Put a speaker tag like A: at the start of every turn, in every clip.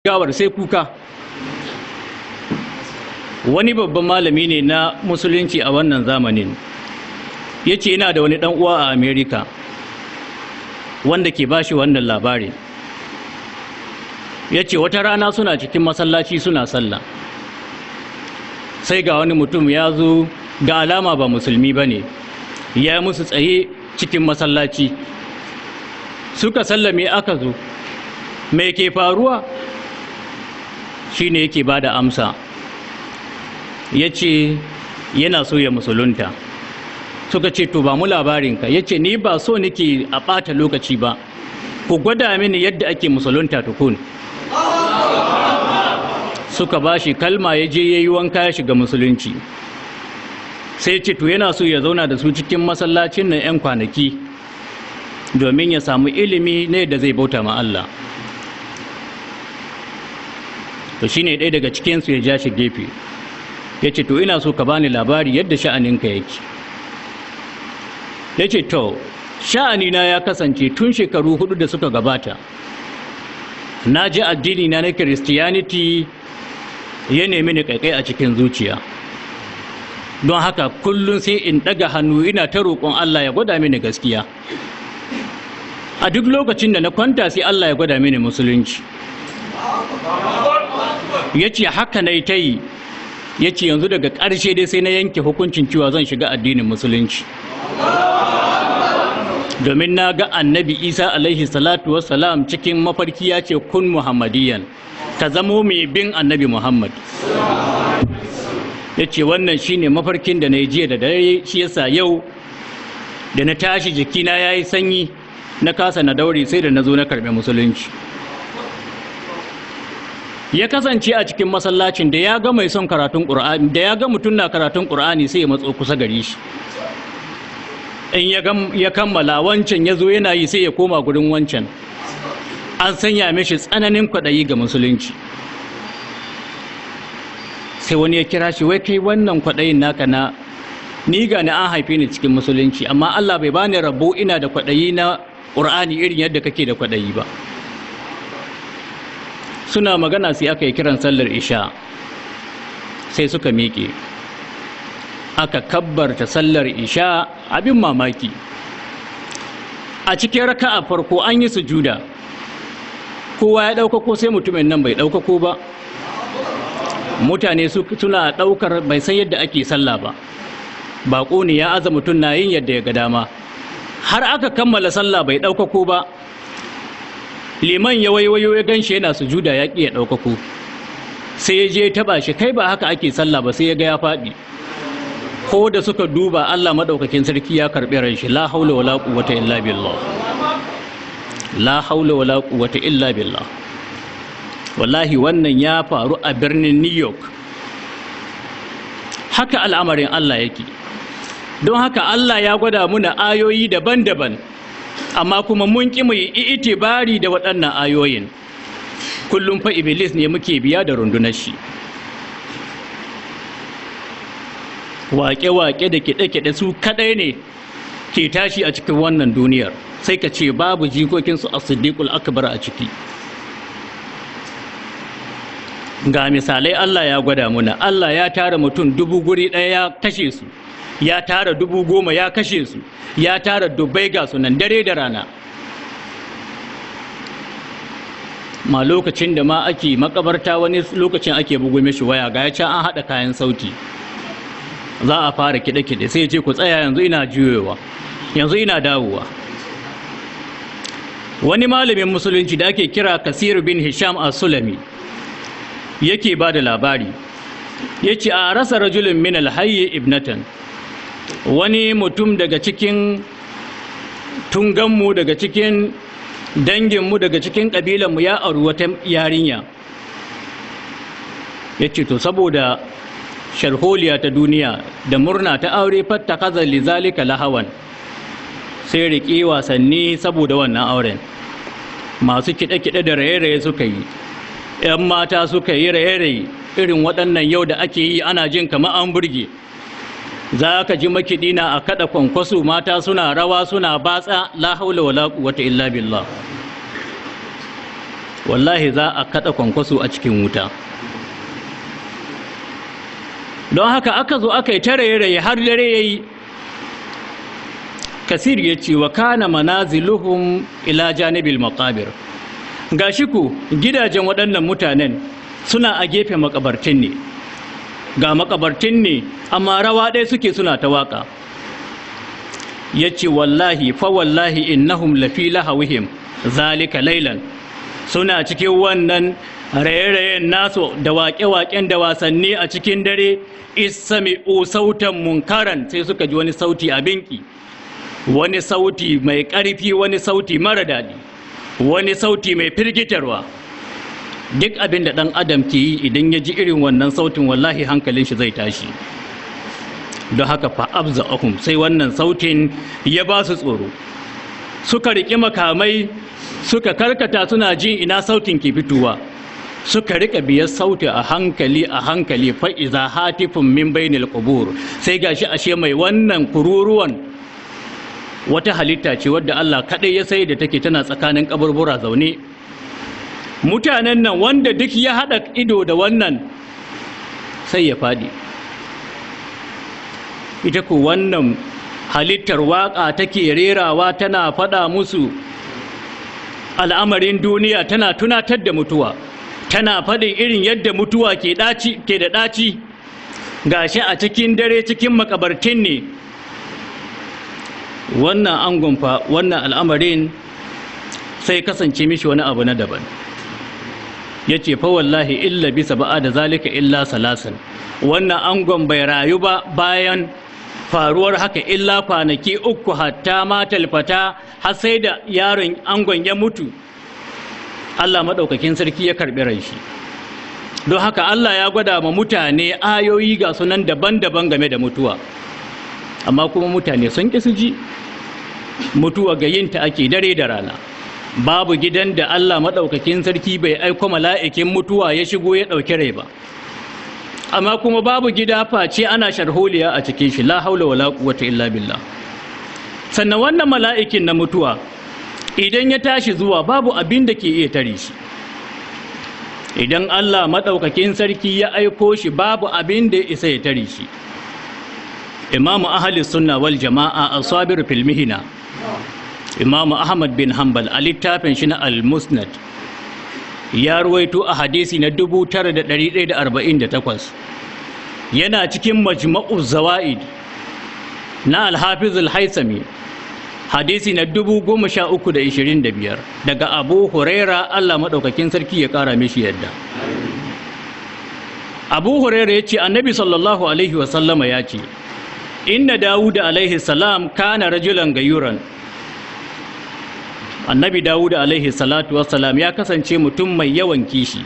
A: Gawar sai kuka. Wani babban malami ne na musulunci a wannan zamanin, ya ce yana da wani ɗan uwa a Amerika wanda ke bashi wannan labarin. Ya ce wata rana suna cikin masallaci suna sallah, sai ga wani mutum ya zo, ga alama ba musulmi ba ne, ya musu tsaye cikin masallaci. Suka sallame, aka zo, mai ke faruwa? Shi ne yake ba da amsa, ya ce yana so ya musulunta. Suka ce, "To, ba mu labarinka." Ya ce, "Ni ba so nake a ɓata lokaci ba, ku gwada mini yadda ake musulunta tukun." Suka ba shi kalma, ya je ya yi wanka, ya shiga musulunci. Sai ce to, yana so ya zauna da su cikin masallacin nan 'yan kwanaki domin ya samu ilimi ne da zai bauta ma Allah. To, shine ɗaya daga cikinsu ya ja shi gefe, ya ce, "To, ina so ka bani labari yadda sha'aninka yake." Ya ce, "To, sha'anina ya kasance tun shekaru 4 da suka gabata, na ji addini na na Christianity ya nemi ni kaikai a cikin zuciya. Don haka kullum sai in ɗaga hannu ina ta roƙon Allah ya gwada mini gaskiya. A duk lokacin da na kwanta, sai Allah ya gwada mini musulunci." Ya ce haka na ta yi. Ya ce yanzu daga ƙarshe dai sai na yanke hukuncin cewa zan shiga addinin musulunci, domin na ga Annabi Isa alaihi salatu wassalam cikin mafarki ya ce, 'Kun Muhammadiyan, ka zamo mai bin Annabi Muhammad.' Ya ce wannan shine mafarkin da na yi jiya da dare, shi yasa yau da na tashi jikina ya yi sanyi, na kasa na daure, sai da na zo na karɓi musulunci. Ya kasance a cikin masallacin, da ya ga mai son karatun Ƙur'ani, da ya ga mutum na karatun Ƙur'ani, sai ya matso kusa gare shi. In ya kammala, wancan ya zo yana yi, sai ya koma gurin wancan. An sanya mishi tsananin kwaɗayi ga musulunci. Sai wani ya kira shi, "Wai kai, wannan kwaɗayin naka na ni, ga ni an haife ni cikin musulunci, amma Allah bai bani rabo ina da kwaɗayi na Ƙur'ani irin yadda kake da kwaɗayi ba." Suna magana sai aka yi kiran sallar isha. Sai suka miƙe, aka kabbarta sallar isha. Abin mamaki, a cikin raka'a farko an yi sujuda, kowa ya ɗaukako, sai mutumin nan bai ɗaukako ba. Mutane suna ɗaukar bai san yadda ake sallah ba, baƙo ne, ya aza mutum na yin yadda ya ga dama. Har aka kammala sallah bai ɗaukako ba. Liman ya waiwayo, ya gan shi yana sujuda ya ƙi ya ɗaukako. Sai ya je taɓa shi, "Kai, ba haka ake sallah ba." Sai ya ga ya faɗi. Ko da suka duba, Allah maɗaukakin sarki ya karɓi ran shi. La haula wala quwwata illa billah, la haula wala quwwata illa billah. Wallahi wannan ya faru a birnin New York. Haka al'amarin Allah yake. Don haka Allah ya gwada muna ayoyi daban-daban, amma kuma mun ƙi mu yi itibari da waɗannan ayoyin. Kullum fa Iblis ne muke biya da rundunar shi. Waƙe-waƙe da kiɗe-kiɗe su kaɗai ne ke tashi a cikin wannan duniyar, sai ka ce babu jikokinsu a Siddiƙul Akbar a ciki. Ga misalai Allah ya gwada muna. Allah ya tara mutum 1000 guri ɗaya ya kashe su, ya tara 10,000 ya kashe su, ya tara dubbai, ga sunan dare da rana. Ma lokacin da ma ake makabarta, wani lokacin ake bugu mishi waya, ga ya can an haɗa kayan sauti za a fara kiɗe-kiɗe, sai ce, "Ku tsaya, yanzu ina juyowa, yanzu ina dawowa." Wani malamin musulunci da ake kira Kasir bin Hisham as-Sulami yake ba da labari, ya ce a rasa rajulun min alhayyi ibnatan. Wani mutum daga cikin tunganmu, daga cikin danginmu, daga cikin ƙabilanmu, ya auri wata yarinya. Ya ce to, saboda sharholiya ta duniya da murna ta aure, fatta kaza lizalika lahawan, sai riƙe wasanni saboda wannan auren. Masu kiɗe-kiɗe da raye-raye suka yi, 'yan mata suka yi raye-raye irin waɗannan yau da ake yi, ana jin kamar an burge. Za ka ji makiɗi na a kaɗa kwankwaso, mata suna rawa suna batsa. La haula wala quwwata illa billah. Wallahi za a kada kwankwaso a cikin wuta. Don haka aka zo aka yi ta raye-raye har dare ya yi. Kasir ya ce, wa kana manaziluhum ila janibil maqabir. Gashi ku gidajen waɗannan mutanen suna a gefen makabartin ne, ga makabartin ne, amma rawa ɗaya suke suna ta waka. Ya ce, wallahi fa wallahi innahum lafi lahawihim zalika lailan, suna cikin wannan raye-rayen nasu da waƙe-waƙen da wasanni a cikin dare. Isami'u sautan munkaran, sai suka ji wani sauti a binki, wani sauti mai ƙarfi, wani sauti mara daɗi, wani sauti mai firgitarwa. Duk abin da ɗan adam ke yi, idan ya ji irin wannan sautin, wallahi hankalin shi zai tashi. Don haka fa abza'ahum, sai wannan sautin ya ba su tsoro, suka riƙi makamai, suka karkata suna jin ina sautin ke fitowa. Suka rika biyar sauti a hankali a hankali. Fa'iza hatifun min bainil qubur, sai gashi ashe mai wannan kururuwan wata halitta ce wadda Allah kaɗai ya sai da take, tana tsakanin kaburbura zaune. Mutanen nan, wanda duk ya haɗa ido da wannan sai ya faɗi. Ita ku wannan halittar waƙa take rerawa, tana faɗa musu al'amarin duniya, tana tunatar da mutuwa, tana faɗin irin yadda mutuwa ke ɗaci, ke da ɗaci. Gashi a cikin dare, cikin makabartin ne. Wannan angon fa, wannan al'amarin sai kasance mishi wani abu na daban. Ya ce, fa wallahi illa bisa ba'a da zalika illa salasan, wannan angon bai rayu ba bayan faruwar haka illa kwanaki 3, hatta matal fata, har sai da yaron angon ya mutu, Allah maɗaukakin sarki ya karɓi ran shi. Don haka Allah ya gwada ma mutane ayoyi ga sunan daban-daban game da mutuwa, amma kuma mutane sun ƙi su ji. Mutuwa ga yinta ake dare da rana. Babu gidan da Allah maɗaukakin sarki bai aiko mala'ikin mutuwa ya shigo ya ɗauki rai ba, amma kuma babu gida face ana sharholiya a cikin shi. La haula wala quwwata illa billah. Sannan wannan mala'ikin na mutuwa, idan ya tashi zuwa, babu abin da ke iya tare shi. Idan Allah maɗaukakin sarki ya aiko shi, babu abin da ya isa ya tare shi. Imamu ahli sunna wal jama'a, asabir fil mihna, Imamu Ahmad bin Hanbal, a littafin shi na Al-Musnad, ya ruwaito a hadisi na 9148, yana cikin Majma'u Zawaid na Al-Hafiz Al-Haisami, hadisi na 13025, daga Abu Huraira, Allah maɗaukakin sarki ya ƙara mishi yadda. Abu Huraira ya ce, Annabi sallallahu alaihi wasallama ya ce, inna Dawud alaihi salam kana rajulan gayuran. Annabi Dawud alaihi salatu wassalam ya kasance mutum mai yawan kishi.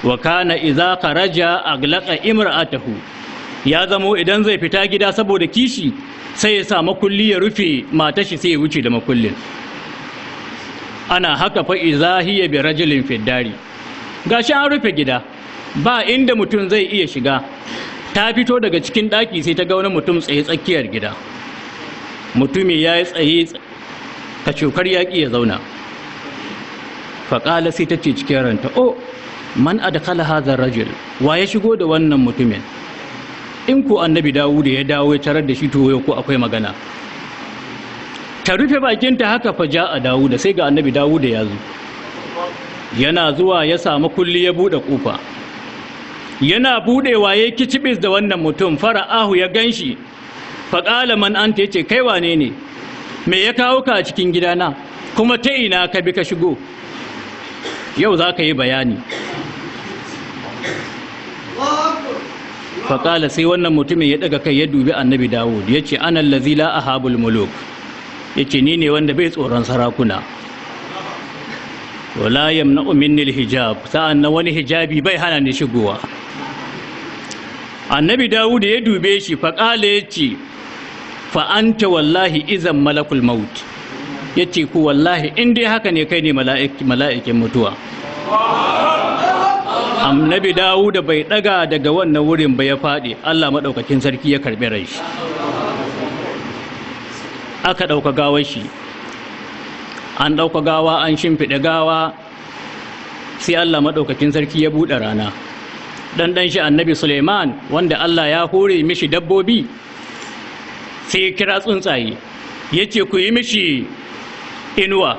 A: Wa kana idza kharaja aglaqa imra'atahu. Ya zamo idan zai fita gida, saboda kishi sai ya sa makulli ya rufe matar shi, sai ya wuce da makullin. Ana haka, fa iza hiya bi rajulin fi dari. Gashi an rufe gida, ba inda mutum zai iya shiga. Ta fito daga cikin daki, sai ta ga wani mutum tsaye tsakiyar gida. Mutumi ya yi tsaye ka cokar, yaƙi ya zauna. Faƙala, sai ta ce cikin ranta, "O man adkhala hadha rajul? Wa ya shigo da wannan mutumin? In ko Annabi Dawuda ya dawo ya tarar da shi, to yau ko akwai magana." Ta rufe bakinta haka, fa a Dawuda, sai ga Annabi Dawuda ya zo. Yana zuwa ya samu kulli ya buɗe ƙofa. Yana buɗewa ya kicibis da wannan mutum. Fara'ahu, ya ganshi. Faƙala, man anta? Yace, kai wane ne? Me ya kawo ka a cikin gidana? Kuma ta ina ka bi ka shigo? Yau za ka yi bayani. Faƙala, sai wannan mutumin ya ɗaga kai ya dubi Annabi Dawud, ya ce, ana allazi la ahabul muluk. Ya ce, ni ne wanda bai tsoron sarakuna. Wala yamna'u minni hijab, sa'an na wani hijabi bai hana ni shigowa. Annabi Dawud ya dube shi, faƙala, ya ce, fa anta wallahi izan malakul maut. Ya ce, ku wallahi in dai haka ne, kai ne mala'ikin mutuwa. Annabi Dawuda bai daga daga wannan wurin ba ya faɗi, Allah maɗaukakin sarki ya karɓi rai shi. Aka ɗauka gawar shi. An ɗauka gawa, an shimfiɗa gawa. Sai Allah maɗaukakin sarki ya buɗe rana. Ɗan shi Annabi Suleiman, wanda Allah ya hore mishi dabbobi, sai ya kira tsuntsaye, ya ce ku yi mishi inuwa.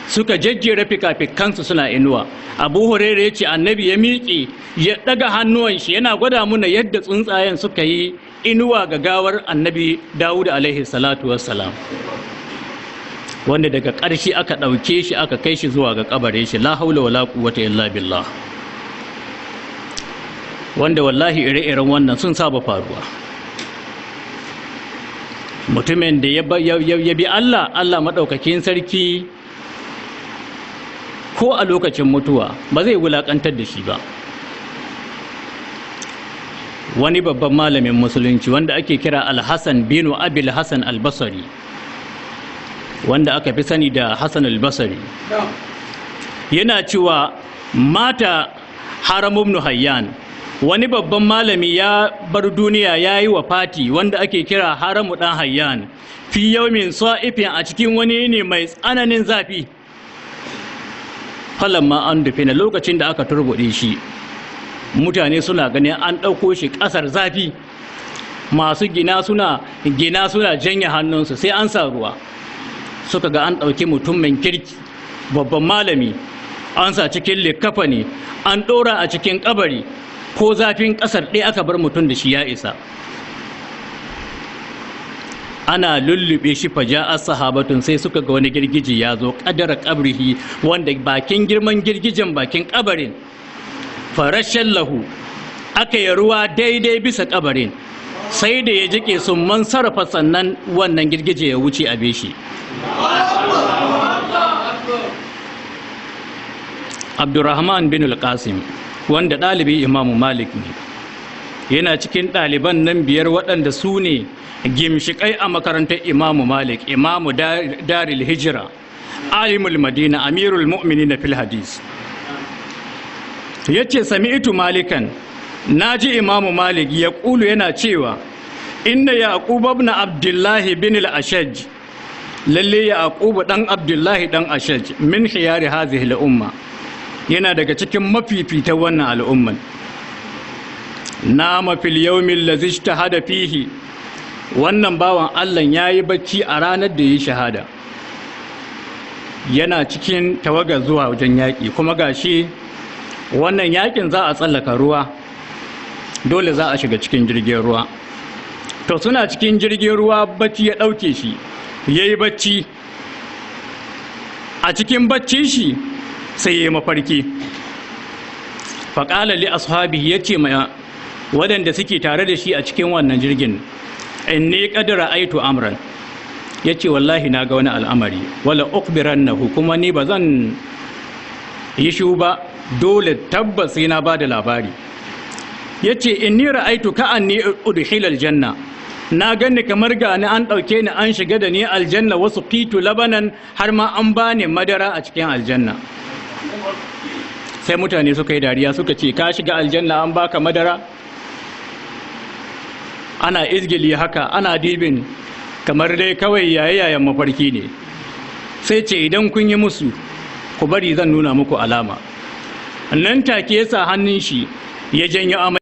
A: Suka jejjera fikafikansu suna inuwa. Abu Huraira ya ce Annabi ya miƙe, ya ɗaga hannuwan shi, yana gwada muna yadda tsuntsayen suka yi inuwa ga gawar Annabi Dawud alaihi salatu wassalam, wanda daga ƙarshe aka ɗauke shi aka kai shi zuwa ga kabarin shi. La haula wala quwwata illa billah. Wanda wallahi ire-iren wannan sun saba faruwa. Mutumin da ya bi Allah, Allah maɗaukakin sarki ko a lokacin mutuwa ba zai wulaƙantar da shi ba. Wani babban malamin musulunci wanda ake kira Al-Hassan bin Abil Hassan Al-Basri, wanda aka fi sani da Hassan Al-Basri, yana cewa mata Haram ibn Hayyan, wani babban malami ya bar duniya, ya yi wafati, wanda ake kira Haramu dan Hayyan, fi yaumin sa'ifin, a cikin wani ne mai tsananin zafi. Falamma an dufe na, lokacin da aka turbuɗe shi, mutane suna ganin an ɗauko shi ƙasar zafi, masu gina suna gina suna janye hannunsu sai an sa ruwa. Suka ga an ɗauki mutumin kirki, babban malami, an sa cikin likkafani, an ɗora a cikin kabari. Ko zafin ƙasar ɗaya aka bar mutum da shi ya isa. Ana lullube shi, faja sahabatun, sai suka ga wani girgiji ya zo, ƙadara ƙabrihi, wanda bakin girman girgijen bakin kabarin. Farashen lahu, aka yi ruwa daidai bisa kabarin, sai da ya jike sun man sarrafa, sannan wannan girgije ya wuce a beshi. Abdurrahman bin al-Qasim, wanda ɗalibi Imamu Malik ne, yana cikin ɗaliban nan biyar waɗanda su ne gimshiƙai a makarantar Imamu Malik, Imamu Daril Hijira, Alimul Madina, Amirul Mu'minin fil Hadis, yace sami'tu Malikan, naji Imamu Malik ya ƙulu, yana cewa inna Yaqub ibn Abdullahi bin al-Ashaj, lalle Yaqub dan Abdullahi dan Ashaj, min khiyari hadhihi al-umma, yana daga cikin mafifitan wannan al'umman. Nama fil yawmin allazi ijtahada fihi, wannan bawan Allah yayi bacci a ranar da yayi shahada. Yana cikin tawaga zuwa wajen yaƙi, kuma gashi wannan yaƙin za a tsallaka ruwa, dole za a shiga cikin jirgin ruwa. To suna cikin jirgin ruwa, bacci ya ɗauke shi, yayi bacci. A cikin baccin shi sai ya yi mafarki. Faƙala li ashabihi, ya ce ma waɗanda suke tare da shi a cikin wannan jirgin, inni qad ra'aytu amran, ya ce wallahi na ga wani al'amari, wala ukhbirannahu, kuma ni ba zan yi shu ba, dole tabbas sai na ba da labari. Ya ce inni ra'aytu ka'anni udkhila aljanna, na ganni kamar ga ni an ɗauke ni an shiga da ni aljanna, wasu qitu labanan, har ma an bani madara a cikin aljanna. Sai mutane suka yi dariya, suka ce ka shiga aljanna an baka madara? Ana izgili haka, ana dibin kamar dai kawai yayayen mafarki ne. Sai ce idan kun yi musu, ku bari zan nuna muku alama. Nan take ya sa hannun shi ya janyo amai.